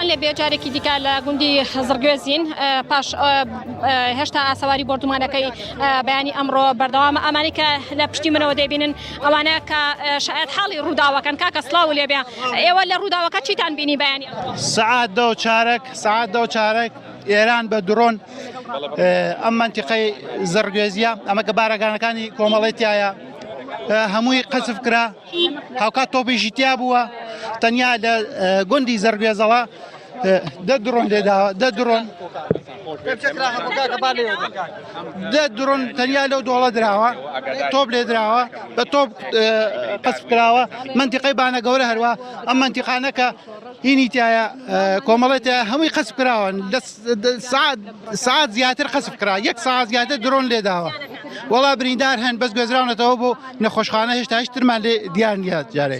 سڵاوتان لێ بێ جارێکی دیکە لە گوندی زڕگوێزین پاش هێشتا ئاسەواری بۆردومانەکەی بەیانی ئەمڕۆ بەردەوامە ئەمانی کە لە پشتی منەوە دەیبینن ئەوانە کە شایەت حاڵی ڕووداوەکەن کاکە سڵاو لێ بێ ئێوە لە ڕووداوەکە چیتان بینی بەیانی سعات دە و چارەک سعات دە و چارەک ئێران بە درۆن ئەم منتیقەی زڕگوێزیە ئەمە کە بارەگانەکانی کۆمەڵی تایە هەمووی قەسف کرا هاوکات تۆپیشی تیا بووە تەنیا لە گوندی زەرگوێزەوە دە درۆن لێداوە دە درۆن دە درۆن تەنیا لەو دۆڵە دراوە تۆپ لێدراوە بە تۆپ قەسف کراوە منتیقەی بانە گەورە هەروە ئەم منتیقانە کە هینی تایە کۆمەڵێت هەمووی قەسف کراون لە سعات سعات زیاتر قەسف کرا یەک سعات زیاتر درۆن لێداوە وەڵا بریندار هەن بەس گوێزراونەتەوە بۆ نەخۆشخانە هێشتا هیچ ترمان لێ دیار نییە جارێ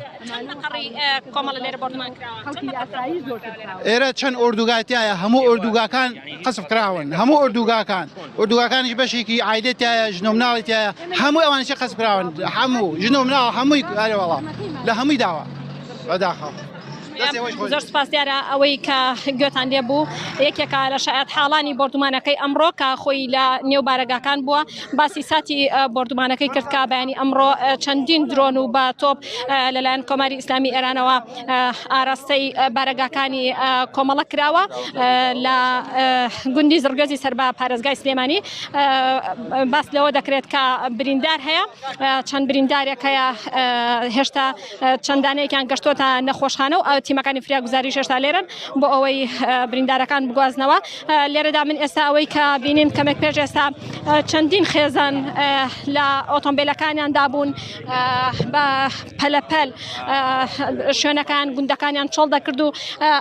ئێرە چەند ئۆردوگای تایە هەموو ئۆردوگاکان قەسف کراون هەموو ئۆردوگاکان ئۆردوگاکانیش بەشێکی عایلە تایە ژن و مناڵی تایە هەموو ئەوانیش قەسف کراون هەموو ژن و مناڵ هەمووی ئەرێ وەڵا لە هەمووی داوە بەداخەوە. زۆر سپاس دیارە ئەوەی کە گوێتان لێ بوو یەکێکە لە شایەت حاڵانی بۆردومانەکەی ئەمڕۆ کە خۆی لە نێو بارەگاکان بووە باسی ساتی بۆردومانەکەی کرد کە بەیانی ئەمڕۆ چەندین درۆن و بە تۆپ لەلایەن کۆماری ئیسلامی ئێرانەوە ئاراستەی بارەگاکانی کۆمەڵە کراوە لە گوندی زڕگوێزی سەر بە پارێزگای سلێمانی باس لەوە دەکرێت کە بریندار هەیە چەند بریندارێک هەیە هێشتا چەند دانەیەکیان گەشتۆتە نەخۆشخانە و تیمەکانی فریاگوزاریش هێشتا لێرەن بۆ ئەوەی بریندارەکان بگوازنەوە لێرەدا من ئێستا ئەوەی کە بینیم کەمێک پێش ئێستا چەندین خێزان لە ئۆتۆمبیلەکانیان دابوون بە پەلەپەل شوێنەکان گوندەکانیان چۆڵ دەکرد و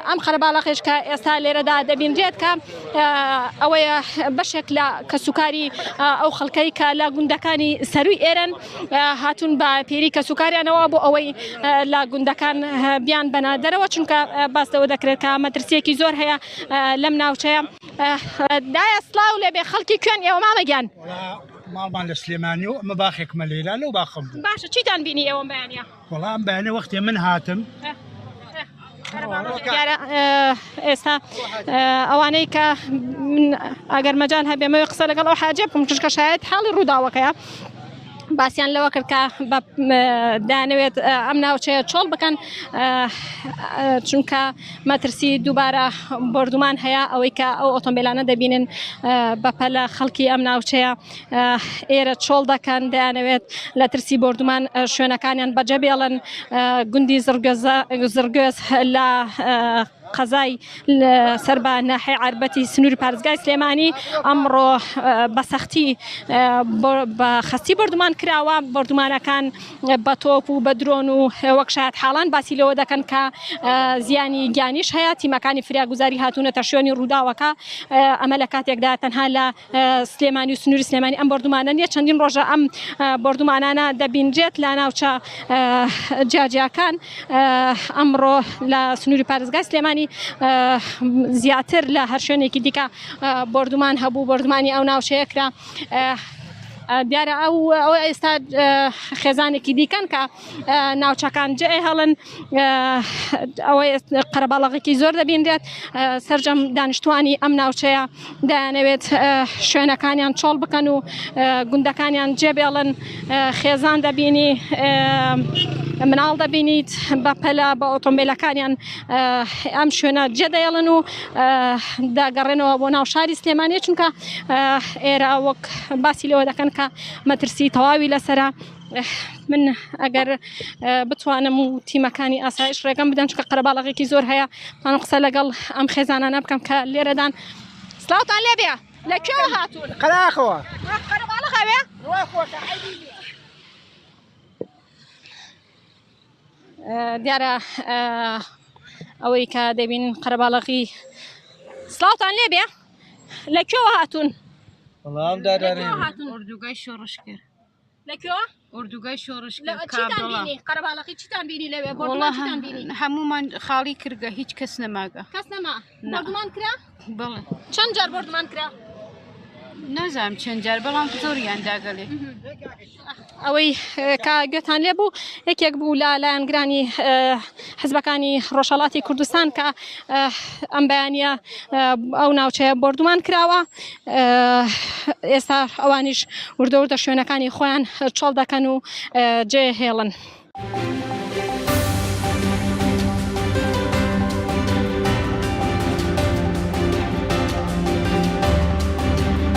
ئەم قەرەباڵەخێش کە ئێستا لێرەدا دەبینرێت کە ئەوەیە بەشێک لە کەسوکاری ئەو خەڵکەی کە لە گوندەکانی سەروی ئێرن هاتوون بە پیری کەسوکاریانەوە بۆ ئەوەی لە گوندەکان بیان بەنە دەرەوە چونکە باس لەوە دەکرێت کە مەترسیەکی زۆر هەیە لەم ناوچەیە دایە سلااو لێبێ خەڵکی کوێن ئێوە مامە گیان ماڵمان لە سلێمانی و ئەمە باخێکمە لێرا لەو باخم بوو باشە چیتان بینی ئێوەم بەیانە وەڵام بەیانە وەختێ من هاتم ئێستا ئەوانەی کە من ئەگەر مەجال هەبێمەوە قسە لەگەڵ ئەو حاجە بکەم چونکە شایەت حاڵی ڕووداوەکەیە باسییان لەوە کرد کە دانەوێت ئەم ناوچەیە چۆڵ بکەن چونکە مەترسی دووبارە بردومان هەیە ئەوەی کە ئەو ئۆتۆمبیلانە دەبینن بەپەلە خەڵکی ئەم ناوچەیە ئێرە چۆڵ دەکەن دەیانەوێت لە ترسی بۆردومان شوێنەکانیان بەجێ بێڵن گوندی زڕگوێز لە قەزای سەر بە ناحیەی عەربەتی سنووری پارێزگای سلێمانی ئەمڕۆ بە سەختی بە خەستی بۆردومان کراوە بۆردومانەکان بە تۆپ و بە درۆن و وەک شایەت حاڵان باسی لەوە دەکەن کە زیانی گیانیش هەیە تیمەکانی فریاگوزاری هاتوونەتە شوێنی ڕووداوەکە ئەمە لە کاتێکدا تەنها لە سلێمانی و سنووری سلێمانی ئەم بۆردومانە نیە چەندین ڕۆژە ئەم بۆردومانانە دەبینرێت لە ناوچە جیاجیاکان ئەمڕۆ لە سنووری پارێزگای سلێمانی زیاتر لە هەر شوێنێکی دیکە بۆردومان هەبوو بۆردومانی ئەو ناوچەیە کرا دیارە ئەو ئەو ئێستا خێزانێکی دیکەن کە ناوچەکان جێهێڵن ئەوەی قەرەباڵغێکی زۆر دەبینرێت سەرجەم دانیشتوانی ئەم ناوچەیە دەیانەوێت شوێنەکانیان چۆڵ بکەن و گوندەکانیان جێبێڵن خێزان دەبینی مناڵ دەبینیت بە پەلە بە ئۆتۆمبیلەکانیان ئەم شوێنە جێدەێڵن و دەگەڕێنەوە بۆ ناو شاری سلێمانی چونکە ئێرە وەک باسی لەوە دەکەن کە مەترسی تەواوی لەسرە من ئەگەر بتوانم و تیمەکانی ئاسایش ڕێگەم بدەن چکە قەرەباڵغێکی زۆر هەیە من قسە لەگەڵ ئەم خێزانانە بکەم کە لێرەدان سلااوان لێبێ لە کوێوە هاتوون قەراخەوە قەرەباڵغەوێ دیارە ئەوەی کە دەبین قەرەباڵغی سلااوان لێبێ لە کوێوە هاتوون وەڵام دادانێ ئۆردوگای شۆڕشکرد لە کوێوە؟ ئۆردوگای شۆڕش لە چیتان بینی؟ قەرەباڵغی چیتان بینی لەوێ؟ بۆردومان چیتان بینی؟ هەمومان خاڵی کردگە هیچ کەس نەماگە. کەس نەما؟ بۆردومان کرا؟ بەڵێ. چەند جار بۆردومان کرا؟ نازانم چەند جار بەڵام زۆریان داگەلێ. ئەوەی کە گوێتان لێ بوو یەکێک بوو لە لایەنگرانی حزبەکانی ڕۆژهەڵاتی کوردستان کە ئەم بەیانە ئەو ناوچەیە بۆردومان کراوە ئێستا ئەوانیش وردە وردە شوێنەکانی خۆیان چۆڵ دەکەن و جێ هێڵن.